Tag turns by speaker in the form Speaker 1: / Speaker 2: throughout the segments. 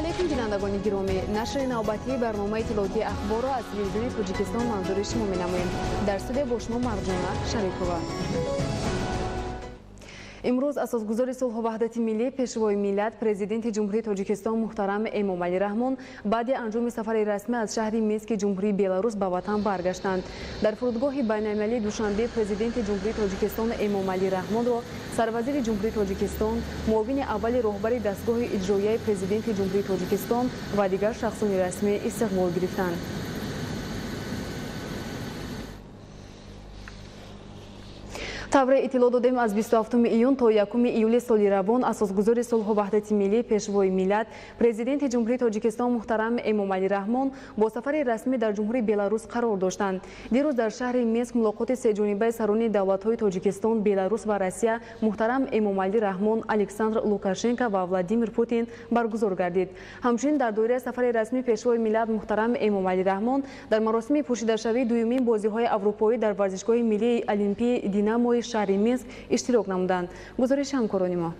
Speaker 1: Алейкум, бинандагони гиромӣ. Нашри навбатии барномаи иттилоотии ахборро аз телевизиони Тоҷикистон манзури шумо менамоем. Дар студия бо шумо Марҷона Шарипова. Имрӯз асосгузори сулҳу ваҳдати миллӣ, пешвои миллат, президенти Ҷумҳурии Тоҷикистон муҳтарам Эмомалӣ Раҳмон баъди анҷоми сафари расмӣ аз шаҳри Мински Ҷумҳурии Беларус ба ватан баргаштанд. Дар фурудгоҳи байналмилалии Душанбе президенти Ҷумҳурии Тоҷикистон Эмомалӣ Раҳмонро сарвазири Ҷумҳурии Тоҷикистон, муовини аввали роҳбари дастгоҳи иҷроияи президенти Ҷумҳурии Тоҷикистон ва дигар шахсони расмӣ истиқбол гирифтанд. Тавре иттилоъ додем, аз 27 июн то 1 июли соли равон асосгузори сулҳу ваҳдати миллӣ, пешвои миллат, президенти Ҷумҳурии Тоҷикистон муҳтарам Эмомалӣ Раҳмон бо сафари расмӣ дар Ҷумҳурии Беларус қарор доштанд. Дирӯз дар шаҳри Минск мулоқоти сеҷонибаи сарони давлатҳои Тоҷикистон, Беларус ва Россия муҳтарам Эмомалӣ Раҳмон, Александр Лукашенко ва Владимир Путин баргузор гардид. Ҳамчунин дар доираи сафари расмии пешвои миллат муҳтарам Эмомалӣ Раҳмон дар маросими пӯшидашавии дуюмин бозиҳои аврупоӣ дар варзишгоҳи миллии олимпии Динамои шаҳри Минск иштирок намуданд. Гузориши ҳамкорони мо.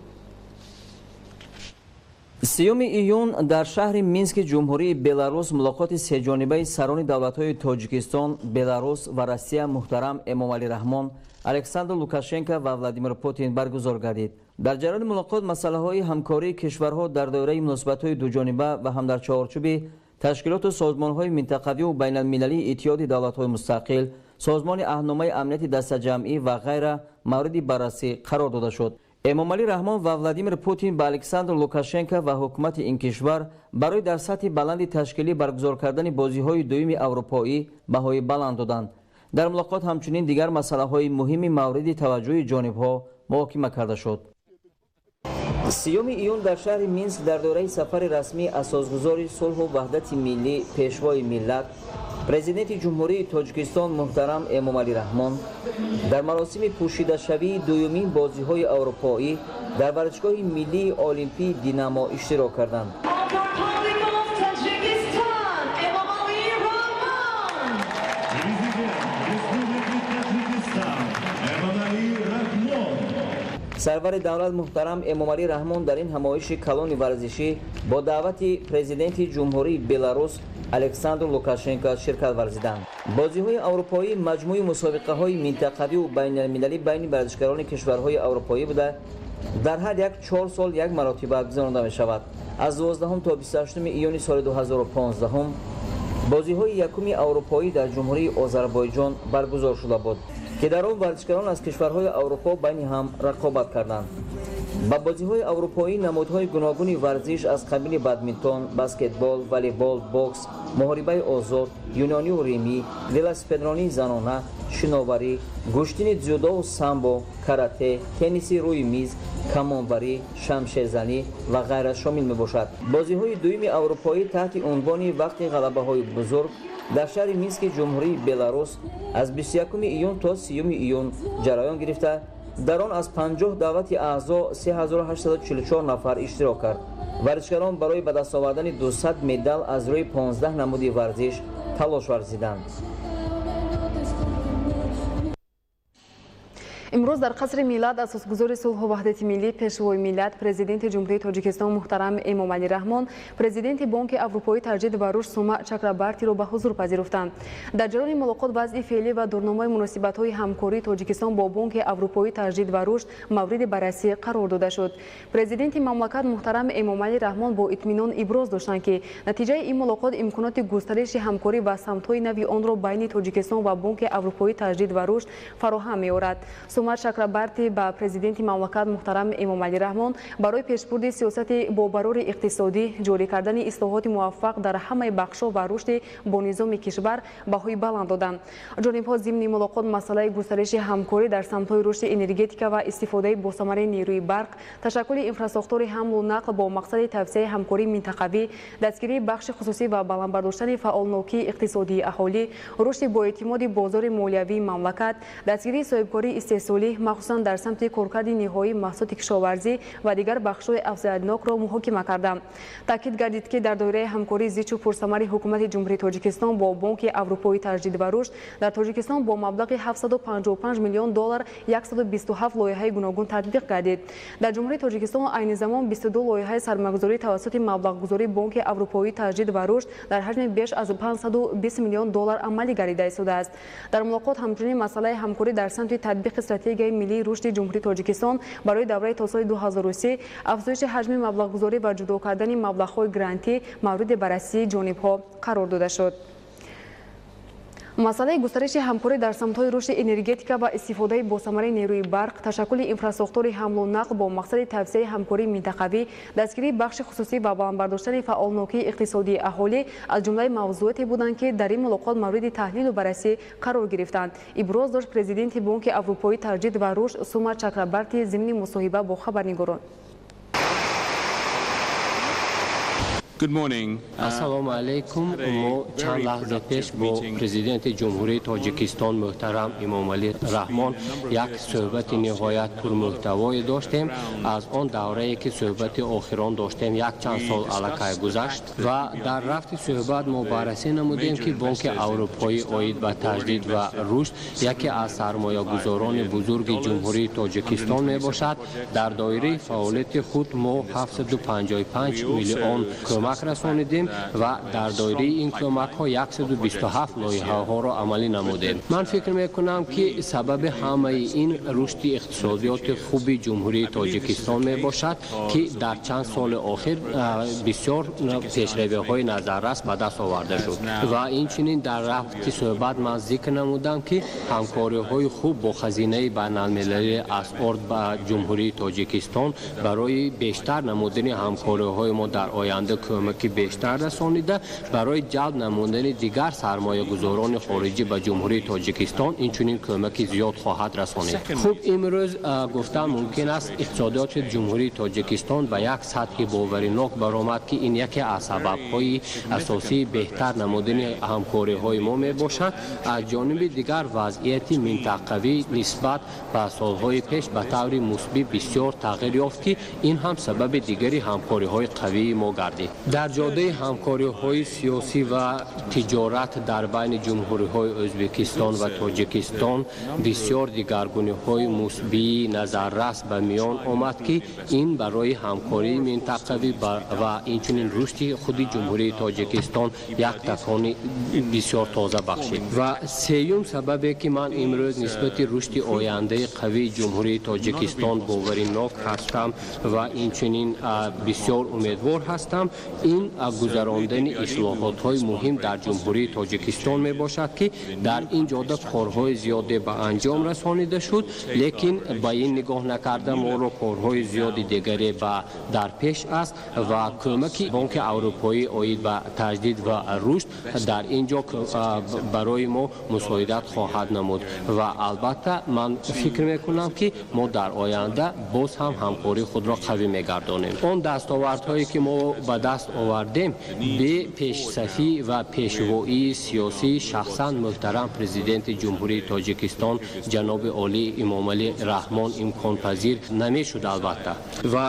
Speaker 2: 3 июн дар шаҳри Мински Ҷумҳурии Беларус мулоқоти сеҷонибаи сарони давлатҳои Тоҷикистон, Беларус ва Россия муҳтарам Эмомалӣ Раҳмон, Александр Лукашенко ва Владимир Путин баргузор гардид. Дар ҷараёни мулоқот масъалаҳои ҳамкории кишварҳо дар доираи муносибатҳои дуҷониба ва ҳам дар чаҳорчӯби ташкилоту созмонҳои минтақавию байналмилалии Иттиҳоди давлатҳои мустақил, созмони аҳдномаи амнияти дастаҷамъӣ ва ғайра мавриди баррасӣ қарор дода шуд. Эмомалӣ Раҳмон ва Владимир Путин ба Александр Лукашенко ва ҳукумати ин кишвар барои дар сатҳи баланди ташкилӣ баргузор кардани бозиҳои дуюми аврупоӣ баҳои баланд доданд. Дар мулоқот ҳамчунин дигар масъалаҳои муҳими мавриди таваҷҷӯҳи ҷонибҳо муҳокима карда шуд. 3 июн дар шаҳри Минск дар доираи сафари расмии асосгузори сулҳу ваҳдати миллӣ, пешвои миллат, президенти Ҷумҳурии Тоҷикистон муҳтарам Эмомалӣ Раҳмон дар маросими пӯшидашавии дуюмин бозиҳои аврупоӣ дар варзишгоҳи миллии олимпии Динамо иштирок карданд. Сарвари давлат муҳтарам Эмомалӣ Раҳмон дар ин ҳамоиши калони варзишӣ бо даъвати президенти Ҷумҳурии Беларус Александр Лукашенко ширкат варзиданд. Бозиҳои аврупоӣ маҷмӯи мусобиқаҳои минтақавию байналмилалӣ байни варзишгарони кишварҳои аврупоӣ буда, дар ҳар як 4 сол як маротиба гузаронида мешавад. Аз 12 то 28 июни соли 2015 бозиҳои якуми аврупоӣ дар Ҷумҳурии Озарбойҷон баргузор шуда буд, ки дар он варзишгарон аз кишварҳои Аврупо байни ҳам рақобат карданд. Ба бозиҳои аврупоӣ намудҳои гуногуни варзиш аз қабили бадминтон, баскетбол, волейбол, бокс, муҳорибаи озод, юнонию римӣ, велосипедронии занона, шиноварӣ, гӯштини дзюдову самбо, карате, тенниси рӯи миз, камонварӣ, шамшерзанӣ ва ғайра шомил мебошад. Бозиҳои дуюми аврупоӣ таҳти унвони вақти ғалабаҳои бузург дар шаҳри Мински Ҷумҳурии Беларус аз 21 июн то 30 июн ҷараён гирифта, дар он аз 50 давлати аъзо 3844 нафар иштирок кард. Варзишгарон барои ба даст овардани 200 медал аз рӯи 15 намуди варзиш талош варзиданд.
Speaker 1: Имрӯз дар қасри миллат асосгузори сулҳу ваҳдати миллӣ, пешвои миллат, президенти Ҷумҳурии Тоҷикистон муҳтарам Эмомалӣ Раҳмон президенти Бонки Аврупоӣ таҷдид ва рушд Сума Чакрабартиро ба ҳузур пазируфтанд. Дар ҷараёни мулоқот вазъи феълӣ ва дурнамои муносибатҳои ҳамкории Тоҷикистон бо Бонки Аврупоӣ таҷдид ва рушд мавриди баррасӣ қарор дода шуд. Президенти мамлакат муҳтарам Эмомалӣ Раҳмон бо итминон иброз доштанд, ки натиҷаи ин мулоқот имконоти густариши ҳамкорӣ ва самтҳои нави онро байни Тоҷикистон ва Бонки Аврупоӣ таҷдид ва рушд фароҳам меорад. Сума Чакрабарти ба президенти мамлакат муҳтарам Эмомалӣ Раҳмон барои пешбурди сиёсати бобарори иқтисодӣ, ҷорӣ кардани ислоҳоти муваффақ дар ҳамаи бахшҳо ва рушди бонизоми кишвар баҳои баланд доданд. Ҷонибҳо зимни мулоқот масъалаи густариши ҳамкорӣ дар самтҳои рушди энергетика ва истифодаи босамари нерӯи барқ, ташаккули инфрасохтори ҳамлу нақл бо мақсади тавсеаи ҳамкории минтақавӣ, дастгирии бахши хусусӣ ва баланд бардоштани фаъолнокии иқтисодии аҳолӣ, рушди боэътимоди бозори молиявии мамлакат, дастгирии соҳибкории истеҳсолӣ истеҳсолӣ, махсусан дар самти коркарди ниҳоии маҳсулоти кишоварзӣ ва дигар бахшҳои афзалиятнокро муҳокима карданд. Таъкид гардид, ки дар доираи ҳамкории зичу пурсамари Ҳукумати Ҷумҳурии Тоҷикистон бо Бонки Аврупоии таҷдид ва рушд дар Тоҷикистон бо маблағи 755 миллион доллар 127 лоиҳаи гуногун татбиқ гардид. Дар Ҷумҳурии Тоҷикистон айни замон 22 лоиҳаи сармоягузорӣ тавассути маблағгузории Бонки Аврупоии таҷдид ва рушд дар ҳаҷми беш аз 520 миллион доллар амалӣ гардида истодааст. Дар мулоқот ҳамчунин масъалаи ҳамкорӣ дар самти татбиқи стратегияи миллии рушди Ҷумҳурии Тоҷикистон барои давраи то соли 2030, афзоиши ҳаҷми маблағгузорӣ ва ҷудо кардани маблағҳои грантӣ мавриди баррасии ҷонибҳо қарор дода шуд. Масъалаи густариши ҳамкорӣ дар самтҳои рушди энергетика ва истифодаи босамараи нерӯи барқ, ташаккули инфрасохтори ҳамлу нақл бо мақсади тавсеаи ҳамкории минтақавӣ, дастгирии бахши хусусӣ ва баланд бардоштани фаъолнокии иқтисодии аҳолӣ аз ҷумлаи мавзӯоте буданд, ки дар ин мулоқот мавриди таҳлилу баррасӣ қарор гирифтанд. Иброз дошт президенти Бонки Аврупоии таҷдид ва рушд Сума Чакрабарти зимни мусоҳиба бо хабарнигорон.
Speaker 3: Ассалому алайкум. Мо чанд лаҳза пеш бо президенти Ҷумҳурии Тоҷикистон муҳтарам Эмомалӣ Раҳмон як суҳбати ниҳоят пурмуҳтавое доштем. Аз он даврае ки суҳбати охирон доштем, якчанд сол аллакай гузашт ва дар рафти суҳбат мо баррасӣ намудем, ки Бонки Аврупоӣ оид ба таҷдид ва рушд яке аз сармоягузорони бузурги Ҷумҳурии Тоҷикистон мебошад. Дар доираи фаъолияти худ мо 755 миллион кӯмак расонидем ва дар доираи ин кӯмакҳо 127 лоиҳаҳоро амалӣ намудем. Ман фикр мекунам, ки сабаби ҳамаи ин рушди иқтисодиёти хуби Ҷумҳурии Тоҷикистон мебошад, ки дар чанд соли охир бисёр пешравиҳои назаррас ба даст оварда шуд. Ва инчунин дар рафти суҳбат ман зикр намудам, ки ҳамкориҳои хуб бо хазинаи байналмилалии асъор ба Ҷумҳурии Тоҷикистон барои бештар намудани ҳамкориҳои мо дар оянда кӯмаки бештар расонида, барои ҷалб намудани дигар сармоягузорони хориҷӣ ба Ҷумҳурии Тоҷикистон инчунин кӯмаки зиёд хоҳад расонид. Хуб, имрӯз гуфтан мумкин аст, иқтисодиёти Ҷумҳурии Тоҷикистон ба як сатҳи боваринок баромад, ки ин яке аз сабабҳои асосии беҳтар намудани ҳамкориҳои мо мебошад. Аз ҷониби дигар, вазъияти минтақавӣ нисбат ба солҳои пеш ба таври мусбӣ бисёр тағйир ёфт, ки ин ҳам сабаби дигари ҳамкориҳои қавии мо гардид. Дар ҷодаи ҳамкориҳои сиёсӣ ва тиҷорат дар байни ҷумҳуриҳои Ӯзбекистон ва Тоҷикистон бисёр дигаргуниҳои мусбии назаррас ба миён омад, ки ин барои ҳамкории минтақавӣ ва инчунин рушди худи Ҷумҳурии Тоҷикистон як такони бисёр тоза бахшид. Ва сеюм сабабе, ки ман имрӯз нисбати рушди ояндаи қавии Ҷумҳурии Тоҷикистон боваринок ҳастам ва инчунин бисёр умедвор ҳастам, ин гузарондани ислоҳотҳои муҳим дар Ҷумҳурии Тоҷикистон мебошад, ки дар ин ҷода корҳои зиёде ба анҷом расонида шуд, лекин ба ин нигоҳ накарда моро корҳои зиёди дигаре ба дар пеш аст ва кӯмаки Бонки Аврупоӣ оид ба таҷдид ва рушд дар ин ҷо барои мо мусоидат хоҳад намуд. Ва албатта ман фикр мекунам, ки мо дар оянда боз ҳам ҳамкории худро қавӣ мегардонем. Он дастовардҳое ки мо ба даст овардем, бе пешсафӣ ва пешвоии сиёсии шахсан муҳтарам президенти Ҷумҳурии Тоҷикистон ҷаноби олӣ Эмомалӣ Раҳмон имконпазир намешуд албатта. Ва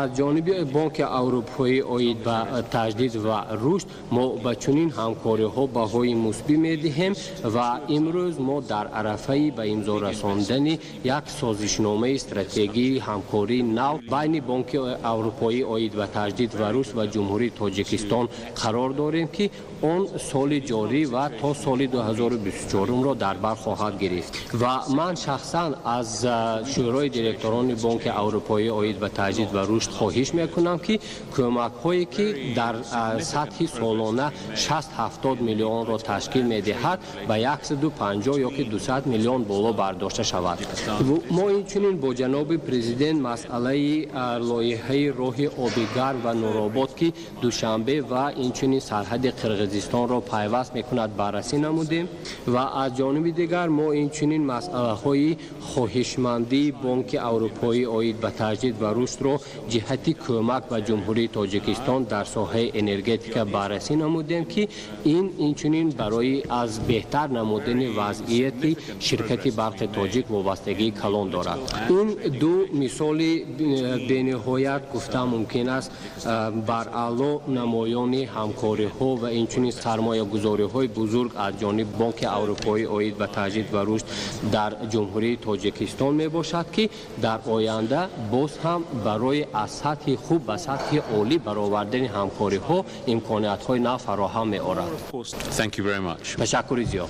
Speaker 3: аз ҷониби Бонки Аврупоӣ оид ба таҷдид ва рушд мо ба чунин ҳамкориҳо баҳои мусбӣ медиҳем ва имрӯз мо дар арафаи ба имзо расондани як созишномаи стратегии ҳамкории нав байни Бонки Аврупоӣ оид ба таҷдид ва рушд ва Ҷумҳурии Тоҷикистон қарор дорем, ки он соли ҷорӣ ва то соли 2024-ро дар бар хоҳад гирифт. Ва ман шахсан аз Шӯрои директорони Бонки Аврупоӣ оид ба таҷдид ва рушд хоҳиш мекунам, ки кӯмакҳое ки дар сатҳи солона 60-70 миллионро ташкил медиҳад, ба 150 ё ки 200 миллион боло бардошта шавад. Мо инчунин бо ҷаноби президент масъалаи лоиҳаи роҳи оби гарм ва Нуробод, ки ки Душанбе ва инчунин сарҳади Қирғизистонро пайваст мекунад, баррасӣ намудем ва аз ҷониби дигар мо инчунин масъалаҳои хоҳишмандии Бонки Аврупоӣ оид ба таҷдид ва рушдро ҷиҳати кӯмак ба Ҷумҳурии Тоҷикистон дар соҳаи энергетика баррасӣ намудем, ки ин инчунин барои аз беҳтар намудани вазъияти ширкати барқи тоҷик вобастагии калон дорад. Ин ду мисоли бениҳоят гуфта мумкин аст баръало намоёни ҳамкориҳо ва инчунин сармоягузориҳои бузург аз ҷониби Бонки Аврупоӣ оид ба таҷдид ва рушд дар Ҷумҳурии Тоҷикистон мебошад, ки дар оянда боз ҳам барои аз сатҳи хуб ба сатҳи олӣ баровардани ҳамкориҳо имкониятҳои нав фароҳам меорад. Ташаккури зиёд.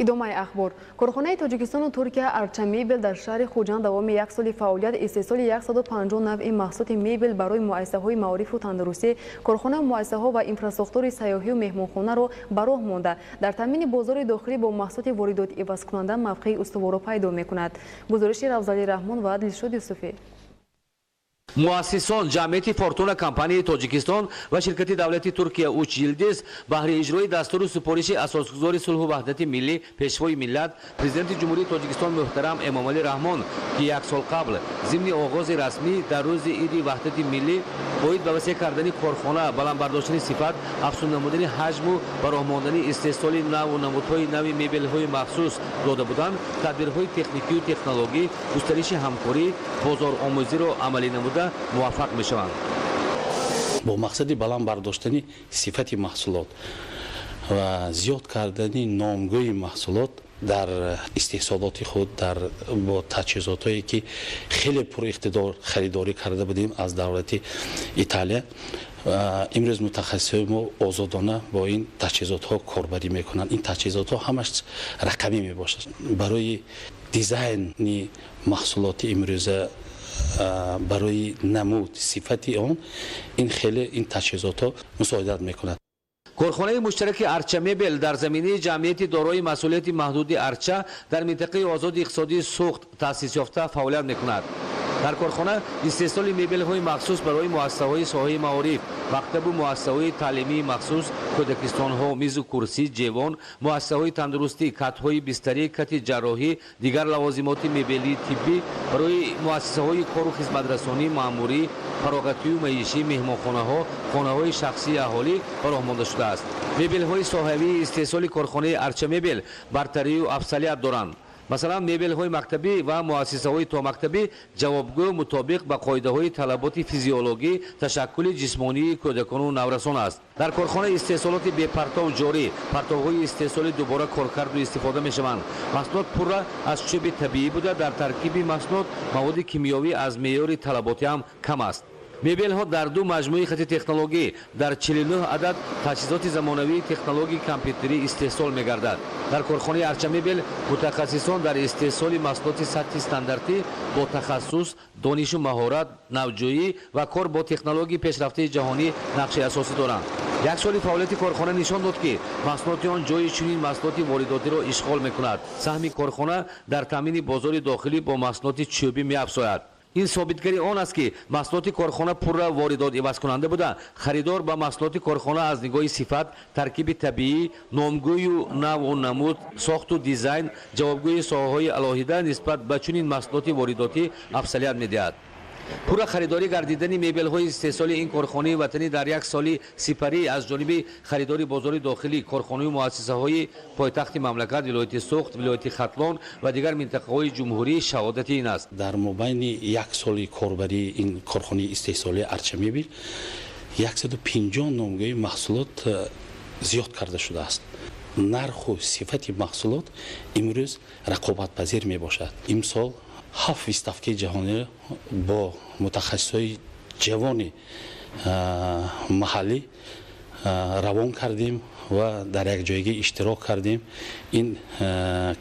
Speaker 1: Идомаи ахбор. Корхонаи Тоҷикистону Туркия Арча Мебел дар шаҳри Хуҷанд давоми як соли фаъолият истеҳсоли 150 навъи маҳсулоти мебел барои муассисаҳои маорифу тандурустӣ, корхона, муассисаҳо ва инфрасохтори сайёҳию меҳмонхонаро ба роҳ монда, дар таъмини бозори дохилӣ бо маҳсулоти воридот ивазкунанда мавқеи устуворро пайдо мекунад. Гузориши Равзали Раҳмон ва Дилшод Юсуфӣ.
Speaker 4: Муассисон ҷамъияти Фортуна компанияи Тоҷикистон ва ширкати давлати Туркия Уч Йилдиз баҳри иҷрои дастуру супориши асосгузори сулҳу ваҳдати миллӣ, Пешвои миллат, Президенти Ҷумҳурии Тоҷикистон муҳтарам Эмомалӣ Раҳмон, ки як сол қабл зимни оғози расмӣ дар рӯзи иди ваҳдати миллӣ оид ба васеъ кардани корхона, баланд бардоштани сифат, афзун намудани ҳаҷму ба роҳ мондани истеҳсоли наву намудҳои нави мебелҳои махсус дода буданд, тадбирҳои техникию технологӣ, густариши ҳамкорӣ, бозоромӯзиро амалӣ намуда муваффақ мешаванд.
Speaker 5: Бо мақсади баланд бардоштани сифати маҳсулот ва зиёд кардани номгӯи маҳсулот дар истеҳсолоти худ, дар бо таҷҳизотҳое ки хеле пуриқтидор харидорӣ карда будем аз давлати Италия, имрӯз мутахассисои мо озодона бо ин таҷҳизотҳо корбарӣ мекунанд. Ин таҷҳизотҳо ҳамаш рақамӣ мебошад. Барои дизайни маҳсулоти имрӯза, барои намуд сифати он, ин хеле ин таҷҳизотҳо мусоидат мекунад.
Speaker 4: Корхонаи муштараки Арча Мебел дар заминаи ҷамъияти дорои масъулияти маҳдуди Арча дар минтақаи озоди иқтисодии Суғд таъсис ёфта фаъолият мекунад. Дар корхона истеҳсоли мебелҳои махсус барои муассисаҳои соҳаи маориф, мактабу муассисаҳои таълимии махсус, кӯдакистонҳо, мизу курсӣ, ҷевон, муассисаҳои тандурустӣ, катҳои бистарӣ, кати ҷарроҳӣ, дигар лавозимоти мебелии тиббӣ барои муассисаҳои кору хизматрасонӣ, маъмурӣ, фароғатию маишӣ, меҳмонхонаҳо, хонаҳои шахсии аҳолӣ ба роҳ монда шудааст. Мебелҳои соҳавии истеҳсоли корхонаи Арча Мебел бартарию афзалият доранд. Масалан, мебелҳои мактабӣ ва муассисаҳои томактабӣ ҷавобгӯ мутобиқ ба қоидаҳои талаботи физиологӣ, ташаккули ҷисмонии кӯдакону наврасон аст. Дар корхона истеҳсолоти бепартов ҷорӣ, партовҳои истеҳсоли дубора коркарду истифода мешаванд. Маҳсулот пурра аз чӯби табиӣ буда, дар таркиби маҳсулот маводи кимиёвӣ аз меъёри талаботӣ ҳам кам аст. Мебелҳо дар ду маҷмӯи хати технологӣ дар 49 адад таҷҳизоти замонавии технологии компютерӣ истеҳсол мегардад. Дар корхонаи Арча Мебел мутахассисон дар истеҳсоли маҳсулоти сатҳи стандартӣ бо тахассус, донишу маҳорат, навҷӯӣ ва кор бо технологияи пешрафтаи ҷаҳонӣ нақши асосӣ доранд. Як соли фаъолияти корхона нишон дод, ки маҳсулоти он ҷои чунин маҳсулоти воридотиро ишғол мекунад. Саҳми корхона дар таъмини бозори дохилӣ бо маҳсулоти чӯбӣ меафзояд. Ин собитгари он аст, ки маҳсулоти корхона пурра воридот ивазкунанда буда, харидор ба маҳсулоти корхона аз нигоҳи сифат, таркиби табиӣ, номгӯю навъу намуд, сохту дизайн, ҷавобгӯи соҳаҳои алоҳида нисбат ба чунин маҳсулоти воридотӣ афзалият медиҳад. Пурра харидорӣ гардидани мебелҳои истеҳсоли ин корхонаи ватанӣ дар як соли сипарӣ аз ҷониби харидори бозори дохилӣ, корхонаю муассисаҳои пойтахти мамлакат, вилояти Суғд, вилояти Хатлон ва дигар минтақаҳои ҷумҳурӣ шаҳодати ин аст.
Speaker 5: Дар мобайни як соли корбарии ин корхонаи истеҳсолии Арча Мебел 150 номгӯи маҳсулот зиёд карда шудааст. Нарху сифати маҳсулот имрӯз рақобатпазир мебошад. Имсол 7 выставкаи ҷаҳониро бо мутахассисои ҷавони маҳаллӣ равон кардем ва дар якҷоягӣ иштирок кардем. Ин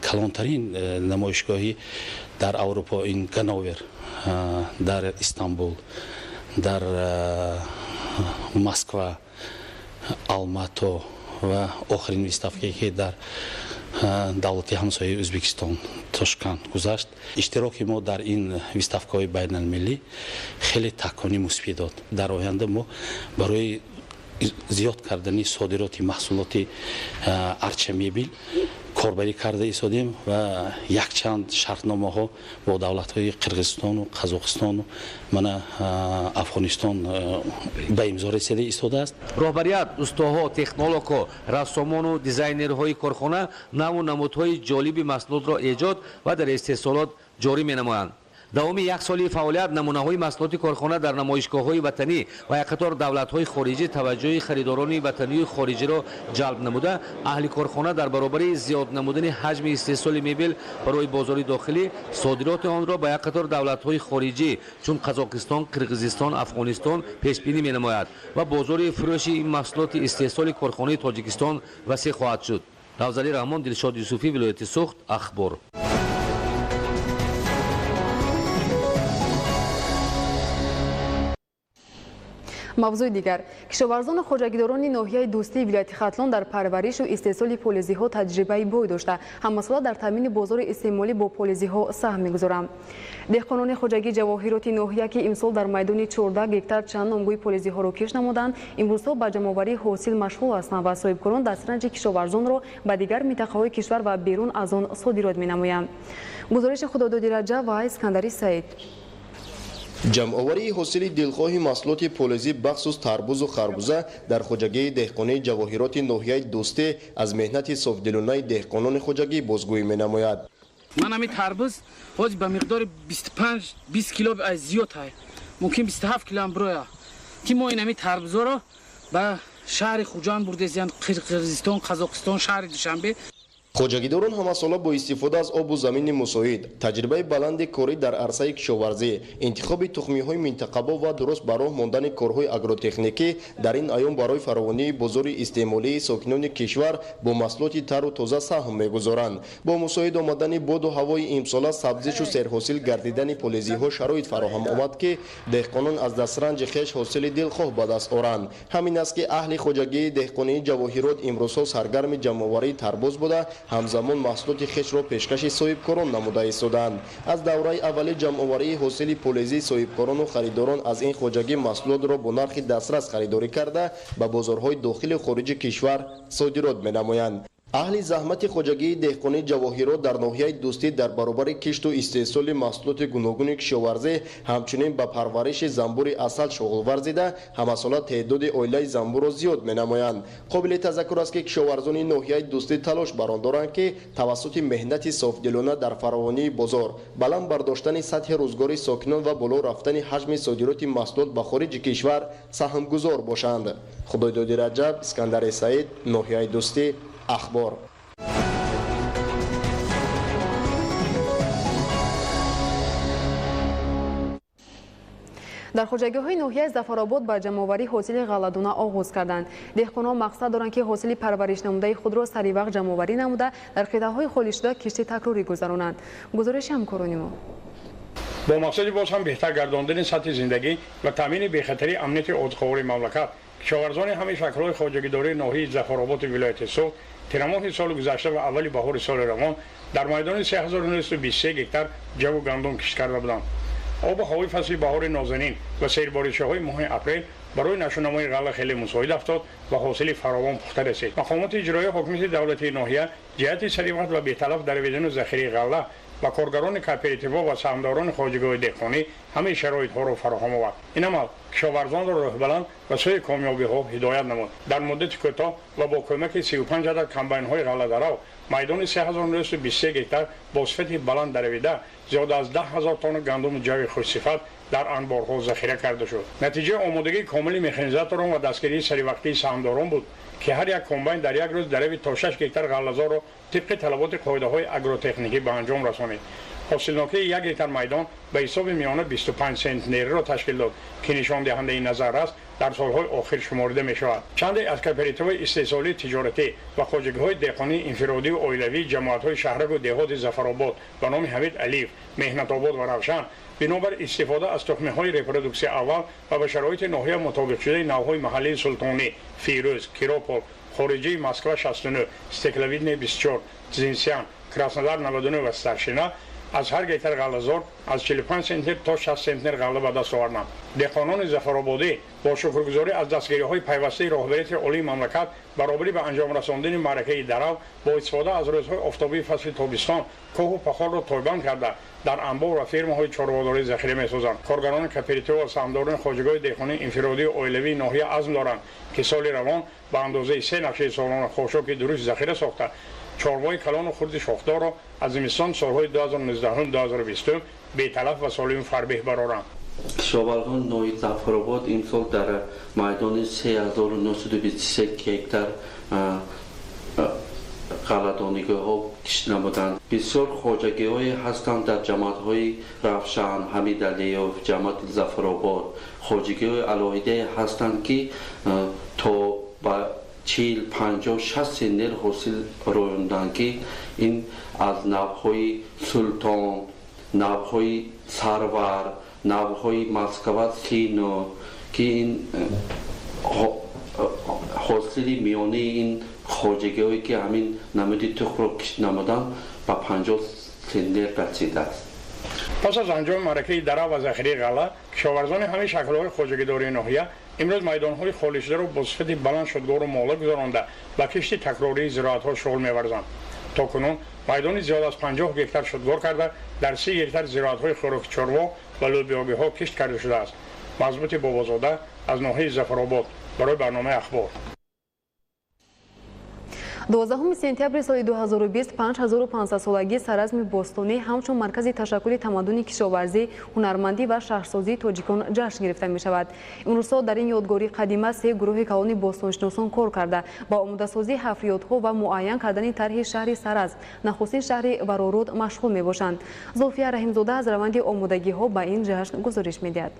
Speaker 5: калонтарин намоишгоҳи дар Аврупо, ин Ганновер, дар Истанбул, дар Москва, Алмато ва охирин выставкае ки дар Давлати ҳамсояи Ӯзбекистон, Тошканд гузашт. Иштироки мо дар ин выставкаҳои байналмилалӣ хеле такони мусбӣ дод. Дар оянда мо барои зиёд кардани содироти маҳсулоти Арча Мебел корбарӣ карда истодем ва якчанд шартномаҳо бо давлатҳои Қирғизистону Қазоқистону мана Афғонистон ба имзо расида истодааст.
Speaker 4: Роҳбарият, устоҳо, технологҳо, рассомону дизайнерҳои корхона наву намудҳои ҷолиби маҳсулотро эҷод ва дар истеҳсолот ҷорӣ менамоянд. Давоми як соли фаъолият намунаҳои маҳсулоти корхона дар намоишгоҳҳои ватанӣ ва як қатор давлатҳои хориҷӣ таваҷҷӯҳи харидорони ватанию хориҷиро ҷалб намуда, аҳли корхона дар баробари зиёд намудани ҳаҷми истеҳсоли мебел барои бозори дохилӣ содироти онро ба як қатор давлатҳои хориҷӣ чун Қазоқистон, Қирғизистон, Афғонистон пешбинӣ менамояд ва бозори фурӯши ин маҳсулоти истеҳсоли корхонаи Тоҷикистон васеъ хоҳад шуд. Равзалӣ Раҳмон, Дилшод Юсуфӣ, вилояти Суғд, Ахбор.
Speaker 1: Мавзӯи дигар. Кишоварзону хоҷагидорони ноҳияи Дӯстии вилояти Хатлон дар парваришу истеҳсоли полизиҳо таҷрибаи бой дошта, ҳамасола дар таъмини бозори истеъмолӣ бо полизиҳо саҳм мегузоранд. Деҳқонони хоҷагии ҷавоҳироти ноҳия, ки имсол дар майдони 14 гектар чанд номгӯи полизиҳоро кишт намуданд, имрӯзҳо ба ҷамъоварии ҳосил машғул ҳастанд ва соҳибкорон дастранҷи кишоварзонро ба дигар минтақаҳои кишвар ва берун аз он содирот менамоянд. Гузориши Худододи Раҷаб ва Искандари Саид.
Speaker 6: Ҷамъоварии ҳосили дилхоҳи маҳсулоти полизӣ, бахсус тарбузу харбуза, дар хоҷагии деҳқонии ҷавоҳироти ноҳияи Дӯстӣ аз меҳнати софдилонаи деҳқонони хоҷагӣ бозгӯӣ менамояд.
Speaker 7: Ман ҳамин тарбуз ҳозир ба миқдори 25-20 кило зиёд ҳай, мумкин 27 килоам бироя, ки мо ин ҳамин тарбузоро ба шаҳри Хуҷанд бурдезиян, Қирғизистон, Қазоқистон, шаҳри Душанбе.
Speaker 6: Хоҷагидорон ҳамасола бо истифода аз обу замини мусоид, таҷрибаи баланди корӣ дар арсаи кишоварзӣ, интихоби тухмиҳои минтақабо ва дуруст ба роҳ мондани корҳои агротехникӣ дар ин айём барои фаровонии бозори истеъмолии сокинони кишвар бо маҳсулоти тару тоза саҳм мегузоранд. Бо мусоид омадани боду ҳавои имсола сабзишу серҳосил гардидани полизиҳо шароит фароҳам омад, ки деҳқонон аз дастранҷи хеш ҳосили дилхоҳ ба даст оранд. Ҳамин аст, ки аҳли хоҷагии деҳқонии ҷавоҳирот имрӯзҳо саргарми ҷамъоварии тарбуз буда, ҳамзамон маҳсулоти хешро пешкаши соҳибкорон намуда истодаанд. Аз давраи аввали ҷамъоварии ҳосили полизӣ соҳибкорону харидорон аз ин хоҷагӣ маҳсулотро бо нархи дастрас харидорӣ карда, ба бозорҳои дохилу хориҷи кишвар содирот менамоянд. Аҳли заҳмати хоҷагии деҳқонии ҷавоҳирот дар ноҳияи Дӯстӣ дар баробари кишту истеҳсоли маҳсулоти гуногуни кишоварзӣ ҳамчунин ба парвариши занбури асал шуғл варзида, ҳамасола теъдоди оилаи занбурро зиёд менамоянд. Қобили тазаккур аст, ки кишоварзони ноҳияи Дӯстӣ талош бар он доранд, ки тавассути меҳнати софдилона дар фаровонии бозор, баланд бардоштани сатҳи рӯзгори сокинон ва боло рафтани ҳаҷми содироти маҳсулот ба хориҷи кишвар саҳмгузор бошанд. Худойдоди Раҷаб, Искандари Саид, ноҳияи Дӯстӣ, Ахбор.
Speaker 1: Дар хоҷагиҳои ноҳияи Зафаробод ба ҷамъоварии ҳосили ғалладона оғоз карданд. Деҳқонон мақсад доранд, ки ҳосили парваришнамудаи худро саривақт ҷамъоварӣ намуда, дар қитъаҳои холишуда кишти такрорӣ гузаронанд. Гузориши ҳамкорони мо.
Speaker 8: Бо мақсади боз ҳам беҳтар гардондани сатҳи зиндагӣ ва таъмини бехатарии амнияти озуқавории мамлакат, кишоварзони ҳамаи шаклҳои хоҷагидории ноҳияи Зафарободи вилояти Суғд тирамоҳи соли гузашта ва аввали баҳори соли равон дар майдони 3923 гектар ҷаву гандум кишт карда буданд. Обу ҳавои фасли баҳори нозанин ва серборишаҳои моҳи апрел барои нашунамои ғалла хеле мусоид афтод ва ҳосили фаровон пухта расид. Мақомоти иҷроии ҳокимияти давлатии ноҳия ҷиҳати саривақт ва беталаф дарвидану захираи ғалла ба коргарони кооперативҳо ва саҳмдорони хоҷагиҳои деҳқонӣ ҳамаи шароитҳоро фароҳам овард. Ин амал кишоварзонро роҳбаланд ва сӯи комёбиҳо ҳидоят намуд. Дар муддати кӯтоҳ ва бо кӯмаки 35 адад комбайнҳои ғалладарав майдони 3923 гектар бо сифати баланд даравида, зиёда аз 10 000 тонна гандуму ҷави хушсифат дар анборҳо захира карда шуд. Натиҷаи омодагии комили механизаторон ва дастгирии саривақтии саҳмдорон буд, ки ҳар як комбайн дар як рӯз дарави то 6 гектар ғаллазорро тибқи талаботи қоидаҳои агротехникӣ ба анҷом расонид. Ҳосилнокии як гектар майдон ба ҳисоби миёна 25 сентнерро ташкил дод, ки нишондиҳандаи назар аст дар солҳои охир шуморида мешавад. Чанде аз кооперативҳои истеҳсолии тиҷоратӣ ва хоҷагиҳои деҳқонии инфиродию оилавии ҷамоатҳои шаҳраку деҳоти Зафаробод ба номи Ҳамид Алиев, Меҳнатобод ва Равшан бинобар истифода аз тухмиҳои репродуксия аввал ва ба шароити ноҳия мутобиқшудаи навъҳои маҳаллии Султонӣ, Фирӯз, Киропол, Хориҷии Москва 69, Стекловидне 24, Цзинсян, Краснодар 99 ва Старшина аз ҳар гектар ғаллазор аз 45 центнер то 60 центнер ғалла ба даст оварданд. Деҳқонони Зафарободӣ бо шукргузорӣ аз дастгириҳои пайвастаи роҳбарияти олии мамлакат баробарӣ ба анҷом расондани маъракаи дарав бо истифода аз рӯзҳои офтобии фасли тобистон кӯҳу пахорро тойбанд карда дар анбор ва фирмаҳои чорводорӣ захира месозанд. Коргарони кооператив ва саҳмдорони хоҷагиҳои деҳқонии инфиродию оилавии ноҳия азм доранд, ки соли равон ба андозаи се нақшаи солона хошоки дуруст захира сохта, чорвои калону хурди шохдорро аз зимистон солҳои 2019-2020 беталаф ва солим фарбеҳ бароранд.
Speaker 9: Кишоварзони ноҳияи Зафаробод имсол дар майдони 3923 гектар ғалладонигиҳо кишт намуданд. Бисёр хоҷагиҳое ҳастанд дар ҷамоатҳои Равшан, Ҳамидалиев, ҷамоати Зафаробод. Хоҷагиҳои алоҳидае ҳастанд, ки то ба 40, 50, 60 центнер ҳосил роёнданд, ки ин аз навъҳои Султон, навъҳои Сарвар, навъҳои Москва Сино, ки ин ҳосили миёнаи ин хоҷагиҳое ки ҳамин намуди тухмро кишт намуданд, ба 50 центнер расидааст.
Speaker 8: Пас аз анҷоми маъракаи дарав ва захираи ғалла, кишоварзони ҳамаи шаклҳои хоҷагидории ноҳия имрӯз майдонҳои холишударо бо сифати баланд шудгору мола гузаронда ба кишти такрории зироатҳо шуғл меварзанд. То кунун майдони зиёд аз 50 гектар шудгор карда, дар 30 гектар зироатҳои хӯроки чорво ва лӯбиёгиҳо кишт карда шудааст. Мазбути Бобозода аз ноҳияи Зафаробод барои барномаи Ахбор.
Speaker 1: 12 сентябри соли 2020 5500-солагии Саразми бостонӣ ҳамчун маркази ташаккули тамаддуни кишоварзӣ, ҳунармандӣ ва шаҳрсозии тоҷикон ҷашн гирифта мешавад. Имрӯзҳо дар ин ёдгории қадима се гурӯҳи калони бостоншиносон кор карда, ба омодасозии ҳафриётҳо ва муайян кардани тарҳи шаҳри Саразм, нахустин шаҳри Вароруд, машғул мебошанд. Зулфия Раҳимзода аз раванди омодагиҳо ба ин ҷашн гузориш медиҳад.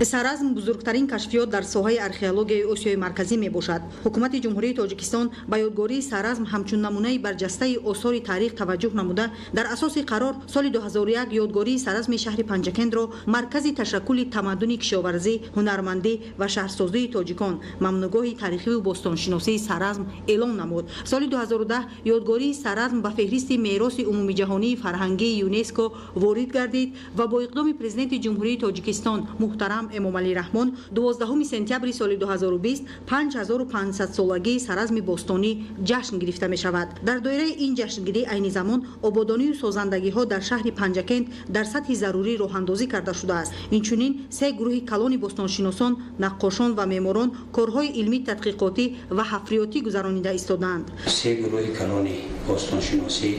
Speaker 10: Саразм бузургтарин кашфиёт дар соҳаи археологияи Осиёи Марказӣ мебошад. Ҳукумати Ҷумҳурии Тоҷикистон ба ёдгории Саразм ҳамчун намунаи барҷастаи осори таърих таваҷҷӯҳ намуда, дар асоси қарор соли 2001 ёдгории Саразми шаҳри Панҷакентро маркази ташаккули тамаддуни кишоварзӣ, ҳунармандӣ ва шаҳрсозии тоҷикон, мамнугоҳи таърихиву бостоншиносии Саразм эълон намуд. Соли 2010 ёдгории Саразм ба феҳристи мероси умумиҷаҳонии фарҳангии ЮНЕСКО ворид гардид ва бо иқдоми Президенти Ҷумҳурии Тоҷикистон муҳтарам Эмомалӣ Раҳмон 12 сентябри соли 2020 5500-солагии Саразми бостонӣ ҷашн гирифта мешавад. Дар доираи ин ҷашнгирӣ айни замон ободонию созандагиҳо дар шаҳри Панҷакент дар сатҳи зарурӣ роҳандозӣ карда шудааст. Инчунин се гурӯҳи калони бостоншиносон, наққошон ва меъморон корҳои илмӣ тадқиқотӣ ва ҳафриётӣ гузаронида истодаанд.
Speaker 5: Се гурӯҳи калони бостоншиносӣ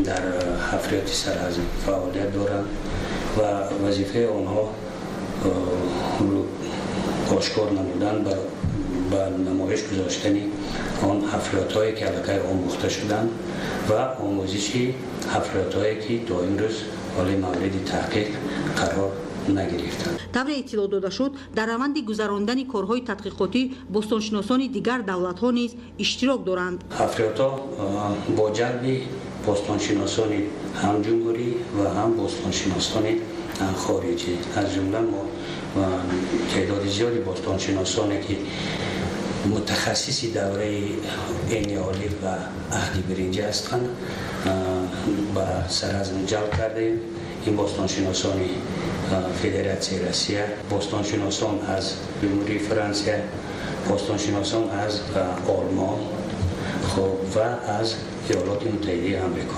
Speaker 5: дар ҳафриёти Саразм фаъолият доранд ва вазифаи онҳо ошкор намудан ба намоиш гузоштани он ҳафриётҳое ки аллакай омӯхта шуданд ва омӯзиши ҳафриётҳое ки то имрӯз ҳоли мавриди таҳқиқ қарор нагирифтанд.
Speaker 10: Тавре иттилоъ дода шуд, дар раванди гузарондани корҳои тадқиқотӣ бостоншиносони дигар давлатҳо низ иштирок доранд.
Speaker 5: Ҳафриётҳо бо ҷалби бостоншиносони ҳам ҷумҳурӣ ва ҳам бостоншиносони хориҷӣ, аз ҷумла мо теъдоди зиёди бостоншиносоне ки мутахассиси давраи энеолит ва аҳди биринҷӣ ҳастанд, ба Саразм ҷалб кардаем. Ин бостоншиносони Федератсияи Россия, бостоншиносон аз Ҷумҳурии Франсия, бостоншиносон аз Олмон ва аз Иёлоти Муттаҳидаи Амрико.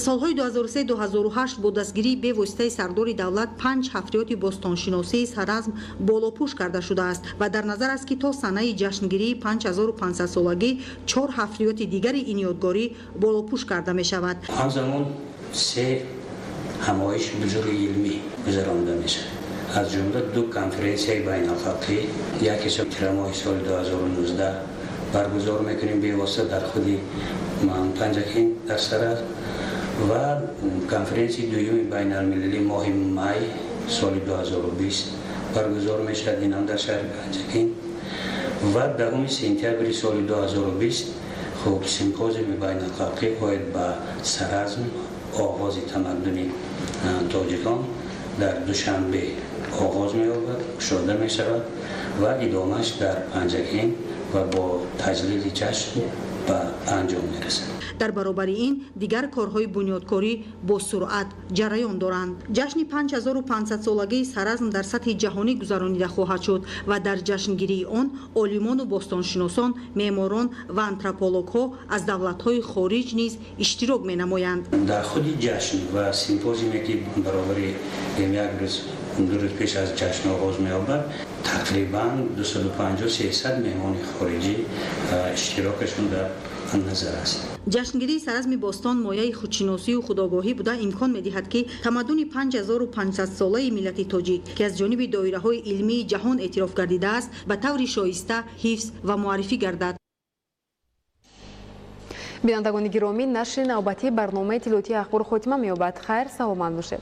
Speaker 10: Солҳои 2003-2008 бо дастгирии бевоситаи сардори давлат 5 ҳафриёти бостоншиносии Саразм болопӯш карда шудааст ва дар назар аст, ки то санаи ҷашнгирии 5500-солагӣ 4 ҳафриёти дигари ин ёдгорӣ болопӯш карда мешавад.
Speaker 5: Ҳамзамон се ҳамоиши бузурги илмӣ гузаронида мешавад. Аз ҷумла ду конференсияи байналхалқӣ, яке тирамоҳи соли 2019 баргузор мекунем бевосита дар худи Панҷакент дар Саразм ва конференсияи дуюми байналмилалӣ моҳи май соли 2020 баргузор мешавад, ин ҳам дар шаҳри Панҷакент ва 10 сентябри соли 2020 хуб симпозиуми байналхалқӣ оид ба Саразм, оғози тамаддуни тоҷикон дар Душанбе оғоз меёбад, кушода мешавад ва идомааш дар Панҷакент
Speaker 11: Ва бо таҷлили ҷашн ба анҷом мерасад.
Speaker 10: Дар баробари ин дигар корҳои бунёдкорӣ бо суръат ҷараён доранд. Ҷашни 5500-солагии Саразм дар сатҳи ҷаҳонӣ гузаронида хоҳад шуд ва дар ҷашнгирии он олимону бостоншиносон, меъморон ва антропологҳо аз давлатҳои хориҷ низ иштирок менамоянд.
Speaker 11: Дар худи ҷашн ва симпозиуме, ки баробари як рӯз, 2 рӯз пеш аз ҷашн оғоз меёбад, тақрибан 250-300 меҳмони хориҷӣ иштирокашон дар назар аст.
Speaker 10: Ҷашнгирии Саразми бостон мояи худшиносию худогоҳӣ буда, имкон медиҳад, ки тамаддуни 5500-солаи миллати тоҷик, ки аз ҷониби доираҳои илмии ҷаҳон эътироф гардидааст, ба таври шоиста ҳифз ва муаррифӣ гардад.
Speaker 1: Бинандагони гиромӣ, нашри навбатии барномаи иттилоотии Ахбор хотима меёбад. Хайр, саломат бошед.